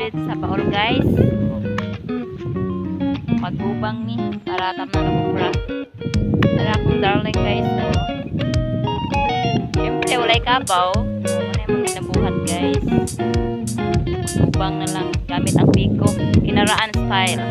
Dito sa Baol, guys. Maghubang ni para tamnan og okra. Para akong darling, guys. So, siyempre walay kabaw. Mao na imong ginabuhat, guys. Maghubang na lang gamit ang piko. Kinaraan style.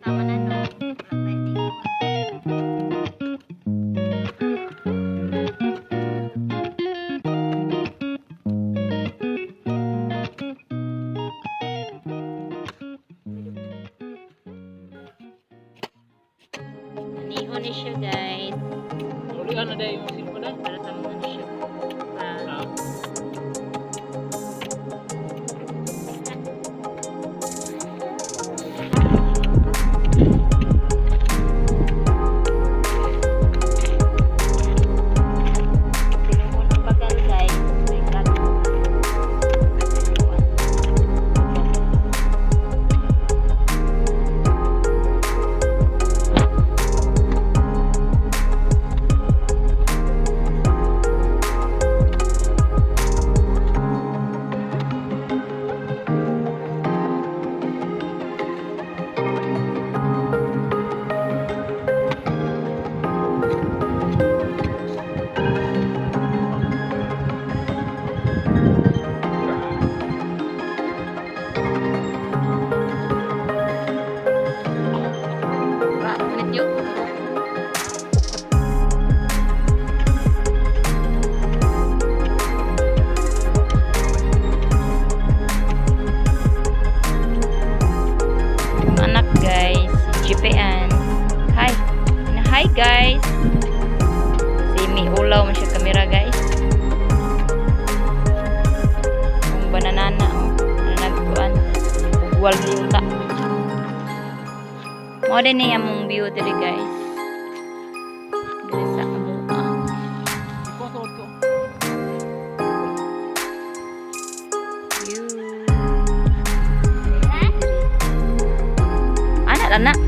Tama na, no? Wala tayo dito. Anihon ni siya, guys. Uli na dahil yung cellphone na. Para tama na siya. Ah. Ah. Sinuhon ang bagal, guys. May cut. Init yun. Ang anak, guys, GPN. Hi. Hi, guys. Si mi ulaw man siya kamera, guys. Ang bananana oh. Nagkuan. Ugwal yuta. Mao din ni among view diri, guys. Diri sa amoa. Ikaw sa ko. View. Ana ana.